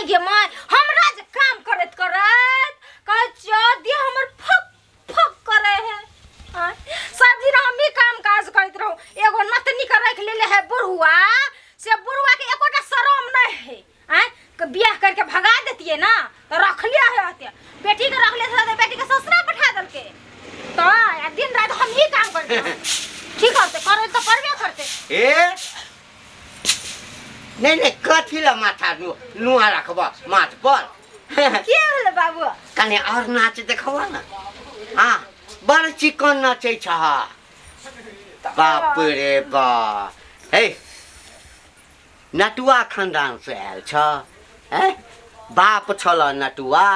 गे माय, हमरा जे काम करैत करैत कहै छियौ देह हमर फक फक करे है। आँय, सब दिन हम ही काम काज करैत रहू। एगो नतनी के राखि लेले है बुढ़ुआ, से बुढ़ुआ के एकोटा शरम नहीं है। आँय, के बियाह करके भगा देतियै ना तो रख लिया है हते। बेटी के रख ले तो बेटी के ससुरा पठा देलके, तो आ दिन रात हम ही काम करते रहू। की करते, करे तो करबे करते। ए नहीं नहीं, कथी ला माथा नुआ रखब माथ पर? के भेलै बाबू? कने और नाच देखब ना। हाँ, बड़ चिकन नाचै छह। बाप रे बाप, हे नटुआ खानदान से आयल छ? हैं, बाप छल नटुआ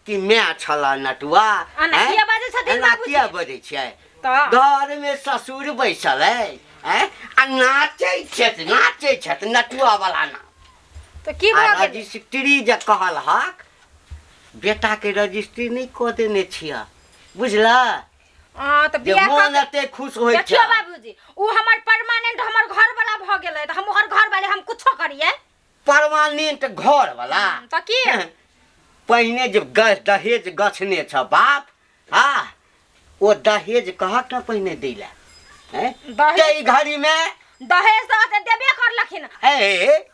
कि माय छल नटुआ? एना हैं? किया बाजै छथिन एना बाबूजी? किया बजै छियै? तऽ घर में ससुर बैसल है, हैं? आ नाचै छथि, नाचै छथि नटुआ वाला ना। तऽ की आ भऽ गेल? रजिस्ट्री जे कहल हक, बेटा के रजिस्ट्री नहि कऽ देने छियै, बुझला? हाँ, तऽ जे बियाह कऽ मोन एते खुश होइ देखियौ छै। बाबूजी, उ हमर परमानेंट हमर घर वाला भऽ गेलै, तऽ हम ओकर घर वाले, हम कुछो करियै। परमानेंट घर वाला? तऽ की? पहिने जे दहेज गछने छ बाप, हाँ, ओ दहेज कहक ने पहिने दै लए, हैं? दहेज? ताहि घड़ी में दहेज तऽ ओते देबे करलखिन। ए,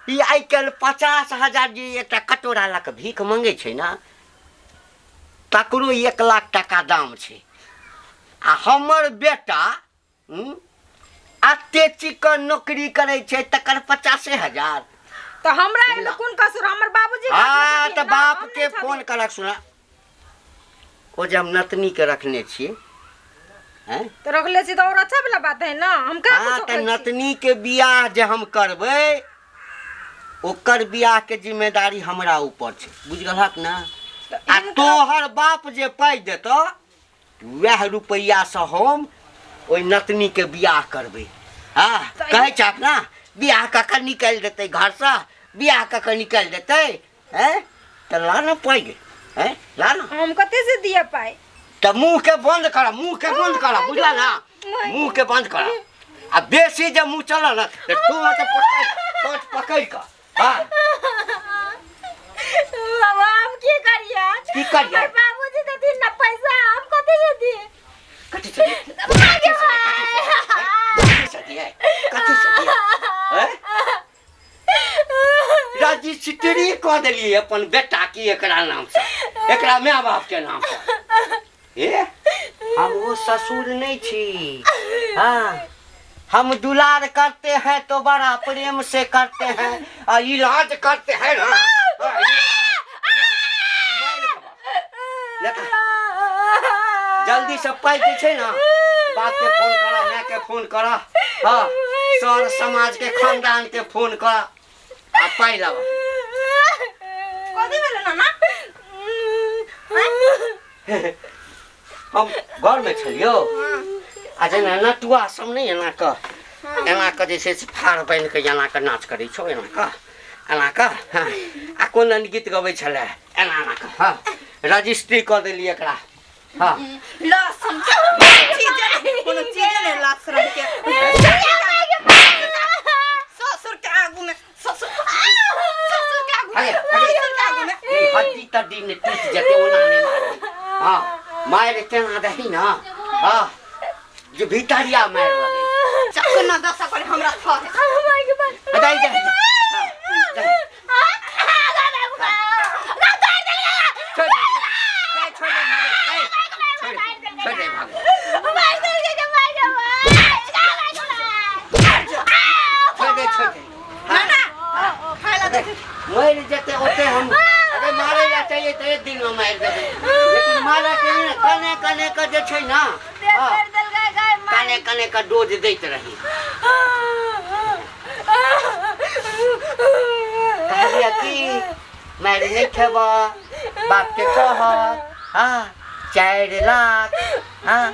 ई आइ काल्हि 50,000 जे एकटा कटोरा लऽ कऽ भीख मंगै छै ने, तकरो 1 लाख टाका दाम छै। आ हमर बेटा एते चिकन नौकरी करै छै, तकर 50,000? तऽ हमरा एहिमे कोन कसूर? हमर बाबूजी हँ, तऽ छथिन ना, बाप हम के नहि फोन छथिन। करक। सुना, ओ जे हम नतनी के रखने छियै, हैं? तऽ रखले छी तऽ और अच्छा वाला बात है ना, हम कहाँ हँ कुछो तऽ कहै छी? नतनी के बियाह जे हम करबै, ओकर बियाह के जिम्मेदारी हमरा ऊपर छै, बुझि गेलहक ने? तऽ आ तोहर बाप जे पाइ देतऽ, वएह रुपैआसँ हम ओहि नतनीके बियाह करबै। हँ, तऽ कहै छहक ने बियाह कऽ कऽ निकालि देतै घरसँ, बियाह कऽ कऽ निकालि देतै, हैं? तऽ ला ने पाइ, हैं, ला ने। हम कते से दिए पाइ? तऽ मुँहके बन्द कर, मुँहके बन्द कर, बुझला ने? मुँहके बन्द कर। आ बेसी जे मुँह चलल ने तऽ तू तऽ पकड़ पकड़ पकड़ि कऽ, हाँ। बाबा, हम की करिए? की करियै? हमर बाबूजी देथिन ना पैसा, हम कथी से दिए? कथी से दियै? मागे। कथी से दियै? कथी से दियै, हैं? रजिस्ट्री कऽ देलियै अपन बेटा की एकरा नामसँ, एकरा माय बाप के नामसँ। ए, हम वो ससुर नहीं छी। हाँ, हम दुलार करते हैं तो बड़ा प्रेम से करते हैं, आ इलाज करते हैं ना, हाँ, लेका, जल्दी से पाइ जे छै ना, बाप के फोन करा, माय के फोन करा, हाँ, सर समाज के, खानदान के फोन करा आ पाइ लाबा। कथी भेलै नाना? हम घरमे छलियौ आ जेना नटुआ सब नहि एना कऽ एना कऽ जे छै से फाड़ बान्हि कऽ एना कऽ नाच करै छौ, एना कऽ एना कऽ, हँ, आ कोन दन गीत गबै छलै एना एना कऽ। हँ, रजिस्ट्री कऽ देली एकरा। हँ, लहसुन के चीजे नहीं, कोनो चीजे नहीं लहसुन के। ससुर के आगू में, ससुर, ससुर के आगू में, अरे, अरे। ससुर के आगू में। ई हड्डी तड्डी ने टूटि जेतै, ओना नहि मारबै। हँ, मारि तेना दही ने, हँ, जे भीतरिया मारि लगै। चक्कर न दशा करे हमरा थर। दही, दही, हँ, दही। छोड़ दे, दे, छोड़ दे, भागे, दे, छोड़ दे, छोड़ दे, भागे। छोड़ दे, छोड़ दे। ना ना, खाय ला दे। मरि जेतै ओते हम। अगर मारै ला चाहिए तऽ एक दिन में मारि देबै, लेकिन मारै के नहि, कने कने के जे छै ना, हाँ, कने कने के डोज दैत रही। कहलियै कि मारि नहि खेब, बाप के कह। हाँ, 4 लाख। हाँ,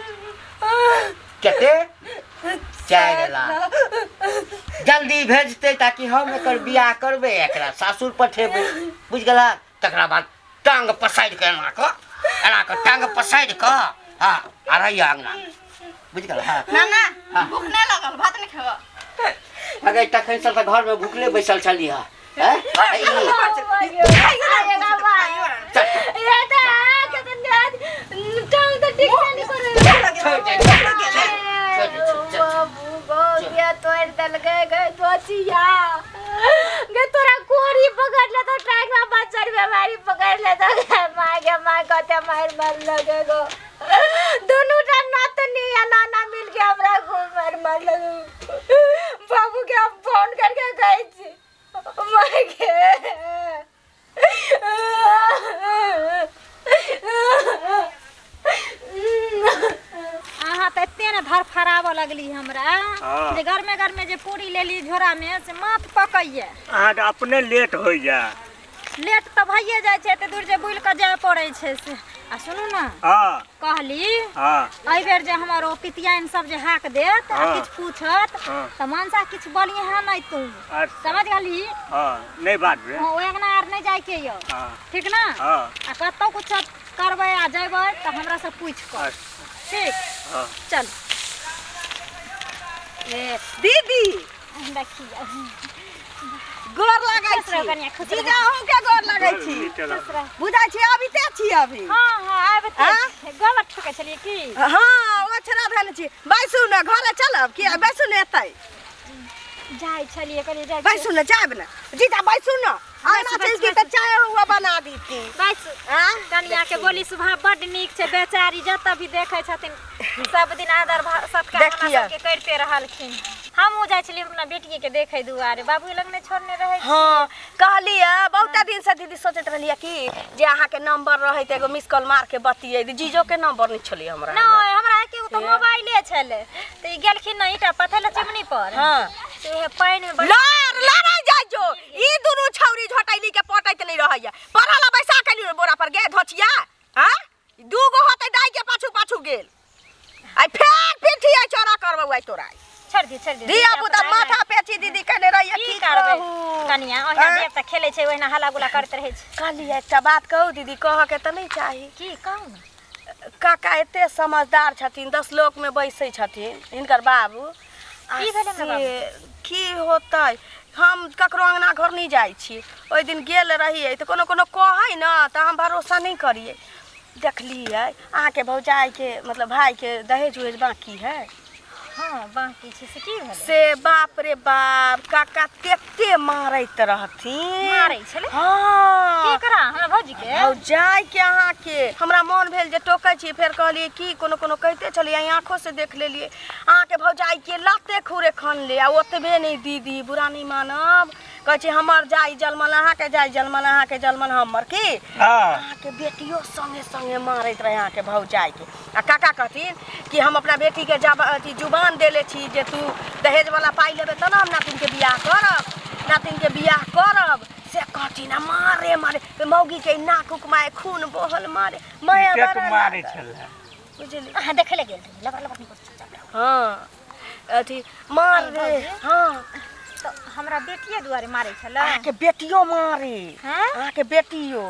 कते? 4 लाख जल्दी भेजतै ताकि हम एकर बियाह करबै, एकरा सासुर पठेबै, बुझि गेला? तकरा बाद टांग पसारि कऽ एना कऽ एना कऽ टांग पसारि कऽ, हँ, आ रहिए अङ्गनामे, बुझि गेल? हँ। ना ना। हाँ। भूख नहीं लगल? भात नहीं खेबा? अगर तखन से तऽ घरमे भुखले बैसल छलिह, हैं? केवारी पकड़ ले तो माय गे माय कते मार मार लगे गो दुनू टा नतनी आ नाना मिल के हमरा खूब मार मार लगे। बाबू के हम फोन करके कहै छी माय गे। अहाँ तऽ एते ने धरफड़ाबऽ लगली हमरा हाँ। जे गरमे गरमे जे पूरी लेली झोरामे से माथ पकैये। अहाँके अपने लेट होइया। लेट तऽ भइए जाइ छै, एते दूर जे बुलि कऽ जाय पड़ै छै से। आ सुनू ने। हाँ। कहली हाँ। एहि बेर जे हमर ओ पितियाइन सब जे हाक देत आ हाँ। किछु पूछत हाँ। तऽ मनसा किछु बोलिहे नहि तू। अच्छा। समझ गेली? हाँ, नहीं बात भेल। हाँ, ओहि अंगना आर नहि जाइके यौ। हाँ। ठीक ना? हाँ। आ कतहु किछु करबै आ जेबै तऽ हमरा से पूछि कऽ। अच्छा। ठीक? हाँ। चल। ए दीदी देखियौ। गोर लगै खुश रहू छी। कनिया, खुश रहू। जीजा अहूँ के गोर लगै छी। खुश रहू। बुझै छी अबिते छी अभी। हाँ हाँ आबिते आँ? छी। गोबर ठोकै छलियै की? हाँ ओछरा धन छी। बैसू ने घरे चलब कि बैसू ने एतै? जाइ छलियै कहलियै जाइ बैसू ने जायब ने जीजा बैसू ने। आना बैसू, चलती बैसू। तऽ चाय हुआ बना दीती। बैसू। आँ? कनिया के बोली स्वभाव बड नीक छै, बेचारी जतऽ भी देखै छथिन सब दिन आदर सत्कार हमरा देखियौ। सबके करिते रहलखिन। हमहूँ जाइ छलियै अपना बेटिये के देखै दुआरे, बाबू लग नहि छोड़ने रहै। हाँ कहलियै बहुते दिन से दीदी सोचैत रहलियै कि जे अहाँके नंबर रहै तऽ एगो मिस कॉल मार के बतियै। जीजो के नंबर नहि छलै हमरा। नहि हमरा एके गो तऽ मोबाइले छलै, तऽ ई गेलखिन ने ईटा पथैले चिमनी पर। हाँ। से उहे पानि मे लड़ लड़ै जाइ जो ई दुनू छौरी झटैली के पटैत नहि रहैया। पढ़ल बैसा के लियो बोरा पर गे धोचिया। हाँ दू गो होतै दाइ के पाछू पाछू गेल। आई फेर पीठी आई चौड़ा करबौ आई तोरा। छोड़ दे छोड़ दे। धिया पुता माथा पेची दीदी कहने रहिए की की करबै कहू। कनिया ओहिना आँय? देवता खेलै छै ओहिना हल्ला गुल्ला करैत रहै छै। कहलियै एकटा बात कहू दीदी, कहऽ के तऽ नहि चाही। की कहू ने? काका एते समझदार छथिन, 10 लोक में बैसै छथिन हिनकर बाबू। आ की भेलै हमरा से की होतै, हम ककरो अंगना घर नहि जाइ छी। ओहि दिन गेल रहियै तऽ कोनो कोनो कहै ने तऽ हम भरोसा नहि करियै। देखलियै अहाँके भौजाइके मतलब भाइके दहेज उहेज बाँकी है। हाँ बाँकी छै, से की भेलै? से बाप रे बाप काका तेते मारैत रहथिन। मारै छलै? हाँ। केकरा? हमरा भौजी के? भौजाइ के अहाँके। हमरा मन भेल जे टोकै छी, फेर कहलियै की कोनो कोनो कहिते छलियै, आँखो से देख लेलियै अहाँके भौजाइ के लाते खूरे खनले। आ ओतबे नहि दीदी, बुरा नहि मानब, कहै छी हमर जाइ जलमल अहाँके जाइ जलमल अहाँके जलमल हमर की। हाँ। अहाँके बेटियो संगे संगे मारैत रहै अहाँके भौजाइ के। आ काका कहथिन कि हम अपना बेटी के जब अथी जुबान देले छी जे तू दहेज वाला पाइ लेबे तब ने हम नातिन के बियाह करब, नातिन के बियाह करब। से कहथिन आ मारे मारे मौगी के नाक उक मारे खून बहल मारे माया कतेक बड़ा मारे लागल। छलै। बुझली? अहाँ देखै लए गेल रही, लबर लबर नहि करू, चुपचाप रहू। हाँ अथी मार रे। हाँ तऽ हमरा बेटिये दुआरे मारै छलै। अहाँके बेटियो मारे। हाँ? अहाँके बेटियो।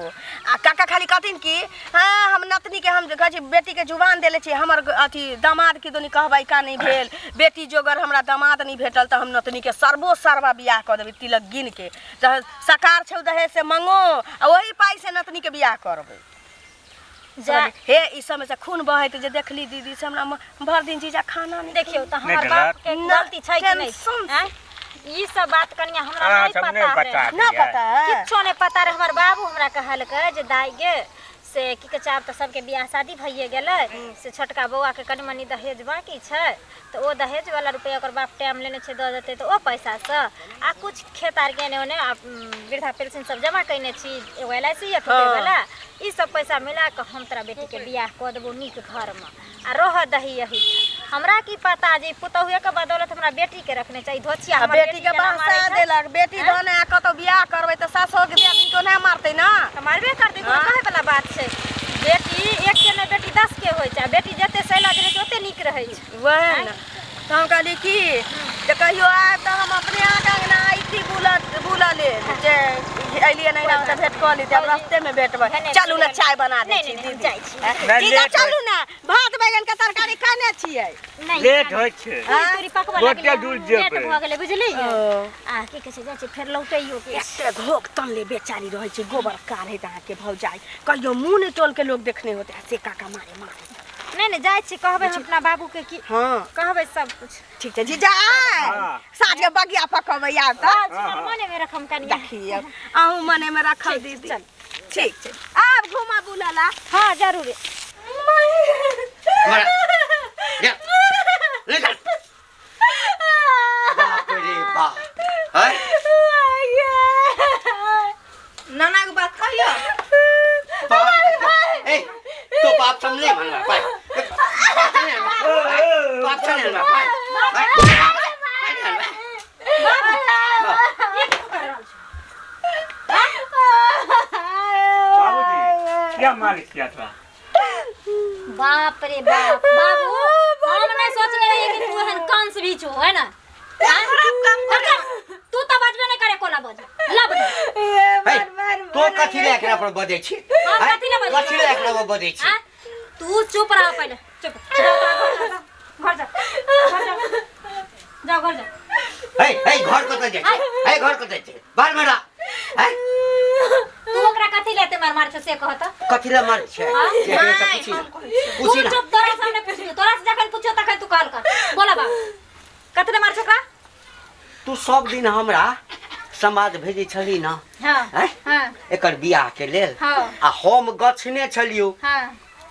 आ काका खाली कहथिन कि हाँ हम नतनी के हम कहै छी बेटी के जुबान देले छी, हमर अथी दामाद के दोनी कहबै का नहि भेल, बेटी जोगर हमरा दामाद नहि भेटल तऽ हम नतनी के सर्वो सर्वा बियाह कऽ देबै तिलक गिन के। तऽ सकार छौ दहेज से मंगो आ ओही पाइ से नतनी के बियाह करबै। जा हे ई समय से खून बहैत जे देखली दीदी से हमरा भर दिन जीजा खाना नहीं। देखियौ तऽ हमर नहि बाप के ना, गलती छै कि नहि? टेंशन। आँय? ई सब बात कनिया हमरा अहाँ नहि सब नहि पता बता रहे। ना दियै। पता है। किछो नहि पता रहे। हमर बाबू हमरा कहलकै जे दाइ गे से की कहै छै आब तऽ सबके बियाह शादी भइए गेलै, से छोटका बौआ के कनि मनि दहेज बाँकी छै तऽ ओ दहेज वाला रुपैआ ओकर बाप टाइम लेने छै दऽ देतै तऽ ओ पैसासँ आ कुछ खेत आर के एने ओने आ वृद्धा पेंशन सब जमा कयने छी, एगो एल I C यऽ टूटे वाला, ई सब पैसा मिला कऽ हम तोरा बेटी के बियाह कऽ देबौ नीक घरमे आ रहऽ दही यही। हमरा की पता जे पुतहुए के बदौलत हमरा बेटी के रखने छै, ई धोछिया आ हमर बेटी के केना मारै बहसा छै? देलक। बेटी आँय? धन आ कतौ बियाह करबै तऽ सासो के दियादनी के ओना मारतै ना। तऽ मारबे करतै, कोनो हाँ? कहै वाला बात छै। बेटी एक के नहि बेटी 10 के होइ छै, आ बेटी जते सैलज रहै छै ओते नीक रहै छै। वएह ने तऽ हम कहलियै कि जे कहियो आयब तऽ हम अपने अहाँके अंगना अयती बुलऽ लेल जे अयलियै नहि तऽ भेंट कऽ लीती, आब रस्ते में भेटबै। चलू ने चाय बना दै छी नहि, दीदी। जाइ छी। नहि, जीजा लेट होइ चलू ने, भात बैगन के तरकारी खाने छियै। नहि, लेट होइ छै। पूरी तूरी पकबऽ गोटे लगलै, दूर लेट जेबै। भऽ गेलै बुझलियै। ओ। आ की कहै छै जाइ छै फेर लौटैयो के। एते घोक तनले बेचारी रहै छै, गोबर काढ़ैत अहाँके भौजाइ, कहियो मुँह नहि टोल के लोक देखने होतै, आ से काका मारे मारे। नहि नहि जाइ छी कहबै हम अपना बाबू के की। हाँ। कहबै सब कुछ। ठीक छै जीजा, हाँ। साँझ के बगिया पकबै आब तऽ। मने में रखम कनिया। देखियौ अहूँ मने में रखब ठीक, दीदी। चल। ठीक छै, आब घुमा बुलला। हाँ जरूर। मरा जा निकल। बाप रे बाप, हैं? नाना के बात कहियो। बाप ए तो बाप सामने मांगला पाई, बाप सामने मांगला पाई, पाई बाबूजी क्या मालिक किया था? बाप रे बाप, बाबू हम नहीं सोचने रहिए कि तू एहन कंस भी छो, है ना? तू तो बजबे नहीं करे, कोला बज लब। हे, तो कथी ले एकरा पर बजै छी? हम कथी ले बजै? कथी ले एकरा पर बजै छी? आँ? तू चुप रह पहले, चुप। जाओ घर जा, घर जा, जाओ घर जा। हे हे, घर कतऽ जाइ छै? हे, घर कतऽ जाइ छै? बाहर में रह। हैं? तू ओकरा कथी लेते मार मार छो से कहत? कथी ले मारै छै? हाँ? एकरा से पूछी ना। तू पूछी ना। चुप, तोरा सामने पूछियो, तोरा से जखन पूछियो तखन तू कहल कर। बोला बाबू, कथी ले मार छो ओकरा? तू सब दिन हमरा समाज भेजै छली ना? हाँ। हैं? हाँ। एकर बियाह के लेल। हाँ। आ हम गछने छलियो हाँ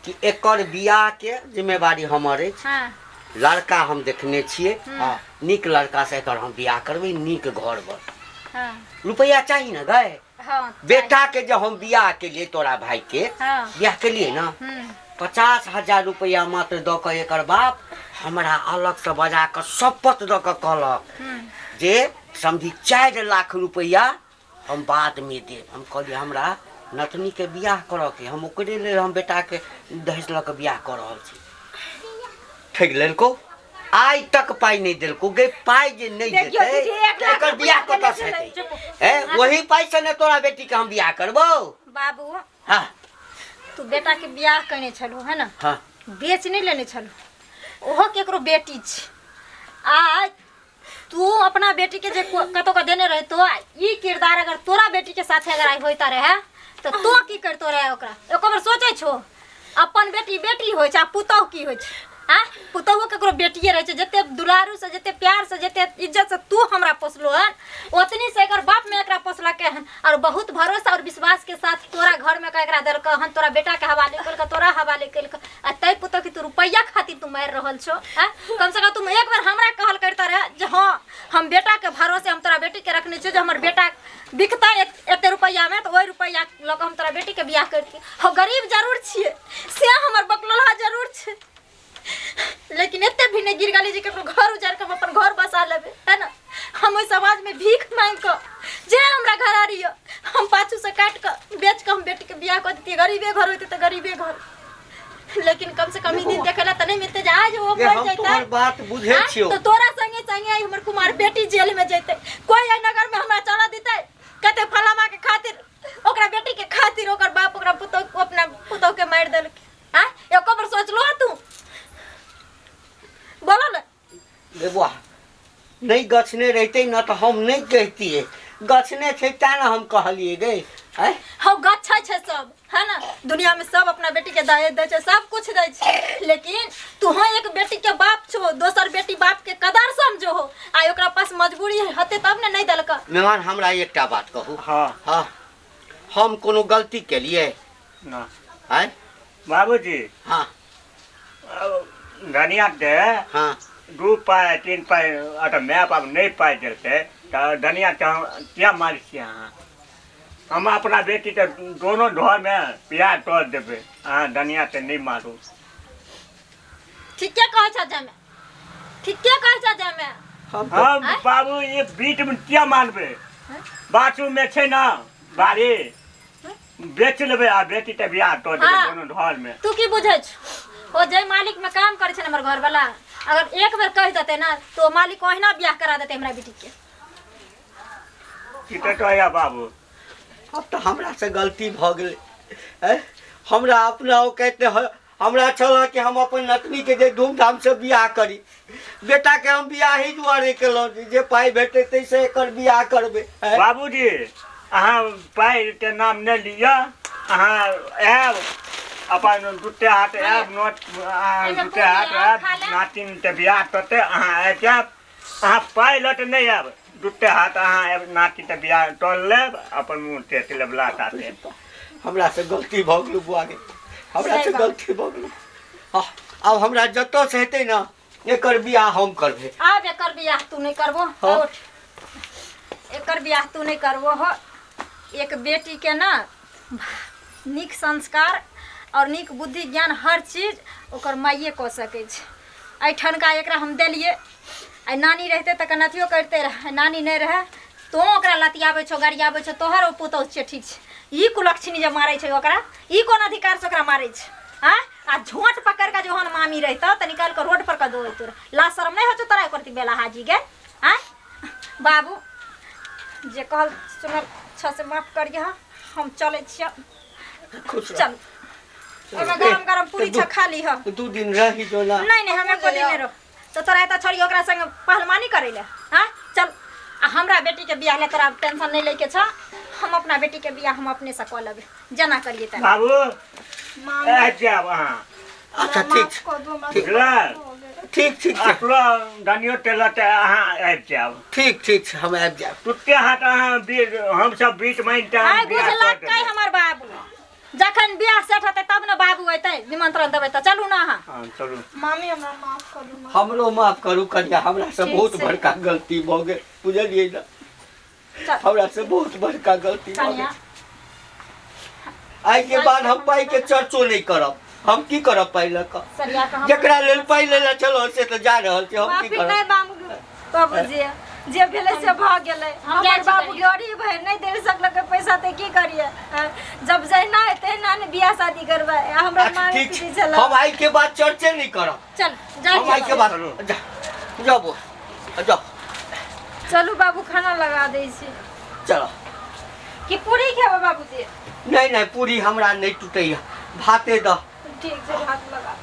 कि एकर बियाह के जिम्मेवारी हमर अछि। हाँ लड़का हम देखने छियै, नीक लड़का से एकर हम बियाह करबै, नीक घर बर। हाँ रुपैआ चाही ने गए? हाँ। बेटा के जब हम बियाह के लिए तोरा भाई के हाँ बियाह के लिए ना 50,000 रुपैआ मात्र दऽ कऽ एकर बाप हमरा अलग से बजा कऽ शपथ दऽ कऽ कहलक जे समझी 4 लाख रुपैआ हम बाद में देब। हम कहलियै हमरा नतनी के बियाह करऽ के, हम ओकरे लेल हम बेटा के दहेज लऽ कऽ बियाह कऽ रहल छी। ठकि लेलको, आइ तक पाइ नहि देलको गे। पाइ जे नहि देखियौ देतै दीदी, एक तऽ लाख एकर बियाह रुपैआ कतऽ से देने हेतै? हे, वही पाइ से ने तोरा बेटी के हम बियाह करबौ। बाबू हाँ। तू बेटा के बियाह कने छलू है ना? हाँ। बेच नहीं लेने छलू, ओहो केकरो बेटी छै। आ तू अपना बेटी के जे कतौ के देने रहे तो ई किरदार अगर तोरा बेटी के साथे अगर आई होता रहे तो तू की करतो रहे ओकरा? एको बेर सोचै छो? अपन बेटी बेटी होइ छै आ पुतहु की होइ छै? आ पुतहु केकरो बेटिए रहै छै। जते दुलारू से, जते प्यार से, जते इज्जत से तू हमरा पोसलो हन, ओतनी से एकर बाप में एकरा पोसलकै हन। और बहुत भरोसा और विश्वास के साथ तोरा घर में एकरा देलकै हन, तोरा बेटा के हवाले केलकै, तोरा हवाले केलकै। आ तै पुतहु के तू रुपैआ खातिर तू मारि रहल छो? आ कम से कम तुम एक बार हमरा कहल करता रहे जे हाँ हम बेटा के भरोसे हम तोरा बेटी के रखने छियो, जे हमर बेटा बिकता एते रुपैआ में तो ओहि रुपैआ लऽ कऽ हम तोरा बेटी के बियाह करती। हम गरीब जरूर छियै, से हमर बकलोलहा जरूर छै, लेकिन एते भी नहीं गिर गेली जे ककरो घर उजाड़ि कऽ हम अपन घर बसा लेबै, है ना? हम ओहि समाज में भीख मांगि कऽ जे हमरा घर आ रही हम पाछू से काटि कऽ बेच कऽ हम बेटी के बियाह कऽ दितियै। गरीबे घर होइतै तऽ गरीबे घर, लेकिन कम से कम ई दिन देखे ला तऽ नहीं मिलते जे आज वो गे, मर हम जैतै। तोहर बात बुझै आँय? छियौ। तो तोरा संगे संगे आई हमर कुमार बेटी जेल में जैतै, कोई एहि नगर में हमरा चला दितै? कहते फलामा के खातिर, ओकरा बेटी के खातिर ओकर बाप ओकरा पुतहु अपना पुतहु के मारि देलकै। आँय, एको बेर सोचलो हँ तू? बोलो ने। गे बुआ, नहीं गछने रहते ना तो हम नहीं कहतिए, गछने छै तैं ना हम कहलिए गे। आँय? हौ गछै छै सब, है ना? दुनिया में सब अपना बेटी के दहेज दै छै, सब कुछ दै छै, लेकिन तू हाँ एक बेटी के बाप छो, दोसर बेटी बाप के कदर समझो हो। आ ओकरा पास मजबूरी हते तब ने नहीं देलक। मेहमान हमरा एकटा बात कहू। हाँ। हाँ, हम कोनो गलती केलिए ना? आँय? बाबूजी। हाँ। धनिया के हाँ 2 पाई 3 पाई अतः my बाप नहीं पाई देलकै तऽ धनिया के हम किया मारै छियै अहाँ? हम अपना बेटी के दोनों घर में बियाह कर देबै, अहाँ धनिया के नहीं मारू। ठीके कहै छ जामे, ठीके कहै छ जामे। हम हम आँय? बाबू ये बीच में किया मानबै? बाथरूम में छै ना बाड़ी, बेच लेबै आ बेटी के बियाह कर देबै हाँ। दोनों घर में। तू की बुझै छौ? ओ जे मालिक में काम करै छै ने हमर घर वाला, अगर एक बेर कहि देतै ना तो मालिक ओहिना बियाह करा देतै हमरा बेटी के। की तऽ कहैया बाबू? अब तऽ हमरा से गलती भऽ गेलै। आँय? हमरा अपना ओ कहते हमरा छल कि हम अपन नतनी के जे धूमधाम से बियाह करी, बेटा के हम बियाह ही दुआरे केलहुँ जे पाइ भेटै ताहिसँ एकर बियाह करबै। आँय? बाबूजी अहाँ पाइ के नाम नहि लिअ, अहाँ आयब अपन दूटे हाथ आयब नोट, अहाँ एहिमे दूटे हाथ पूरी आयब, खा लेब। नातिन के बियाह करतै, अहाँ आबि जायब, अहाँ पाइ लऽ तऽ नहि आयब, दूटे हाथ अहाँ आयब, नातिन के बियाह कर लेब, अपन मुँह टेक लेब लात हाथे। हमरा से गलती भऽ गेल बुआ गे, हमरा से सही बात। गलती भऽ गेल। हाँ, आब हमरा जतऽ से हेतै ने एकर बियाह हम करबै। आब एकर बियाह तू नहि करबो। हाँ। उठ, एकर बियाह तू नहि करबो हो। एक बेटी के ना नीक संस्कार और नीक बुद्धि ज्ञान हर चीज ओकर माइए कऽ सकै छै। एहि ठनका एकरा हम देलियै, आइ नानी रहितै तऽ कनि अथियो करिते रहै, नानी नहि रहै तो ओकरा लतियाबै छौ, गरियाबै छौ, तोहर ओ पुतहु छियै, ठीक छै। ई कुलक्षणी जे मारै छै ओकरा, ई कोन अधिकारसँ ओकरा मारै छै? आँय, आ झोंट पकड़ि कऽ जे ओहन मामी रहितौ तऽ निकालि कऽ रोड पर कऽ दो तोरा। लाज शरम नहि होइ छौ तोरा एकर बेला हाजी गे? आँय बाबू, जे कहल सुनल छ से माफ करिह, हम चलै छियै। खुश रह। चल, ओहिमे गरम गरम पूरी छ, खा लीह। 2 दिन रही जो ना। नहीं नहीं, हम एको दिन नहीं रहो। तो तोरा एतऽ छोड़ी ओकरा संग पहलवानी करै ले? हाँ चल, आ हमरा बेटी के बियाह ले तोरा टेंशन नहीं लैके छ, हम अपना बेटी के बियाह हम अपने से कऽ लेबै, जेना करिए तेना। बाबू मामी आबि जायब अहाँ। अच्छा ठीक माफ छै। कऽ दू हमरा। बुझलै? ठीक ठीक छै। अपनो धनियो तेल तऽ अहाँ आबि जायब। ठीक ठीक छै, हम आबि जायब। तुरते हाथ अहाँ हमसब 20 महीना आइ बुझलक कै हमर बाबू, जखन बियाह सेट हेतै तब ने बाबू अयतै, निमंत्रण देबै तऽ चलू ने अहाँ। हँ चलू। मामी हमरा माफ करू। हमरो माफ करू कनिया, हमरा से ठीक बहुत छै। बड़का गलती भऽ गेल, बुझलियै ने? चल। हमरा से बहुत बड़का गलती भऽ गेल। कनिया आइ के बाद हम पाइ के चर्चो नहि करब। हम की करब पाइ लऽ कऽ? सरिया कऽ हम जकरा लेल पाइ लै लए छलहुँ से तऽ जा रहल छै, हम की माफी करब? नहि बाबू, बाबूजी जे भेलै से भऽ गेलै। हम जाइ हमर छी बाबू कनिया। गरीब है, नहि दे सकलकै पैसा तऽ की करियै? आँय, जब जहिना हेतै तहिना ने बियाह शादी करबै। आ हमरा अच्छा, मामी ठीक पीटी छै, छलै। हम आइ के बाद चर्चे नहि करब। चल जाइ हम आइ छी। के बाद चलू। जा जाओ बौआ, जाओ। चलू बाबू, खाना लगा दै छी। चलो। कि पूरी खेबै बाबूजी? नहि नहि, पूरी हमरा नहि टूटैया, भाते दह। ठीक छै, भात लगा।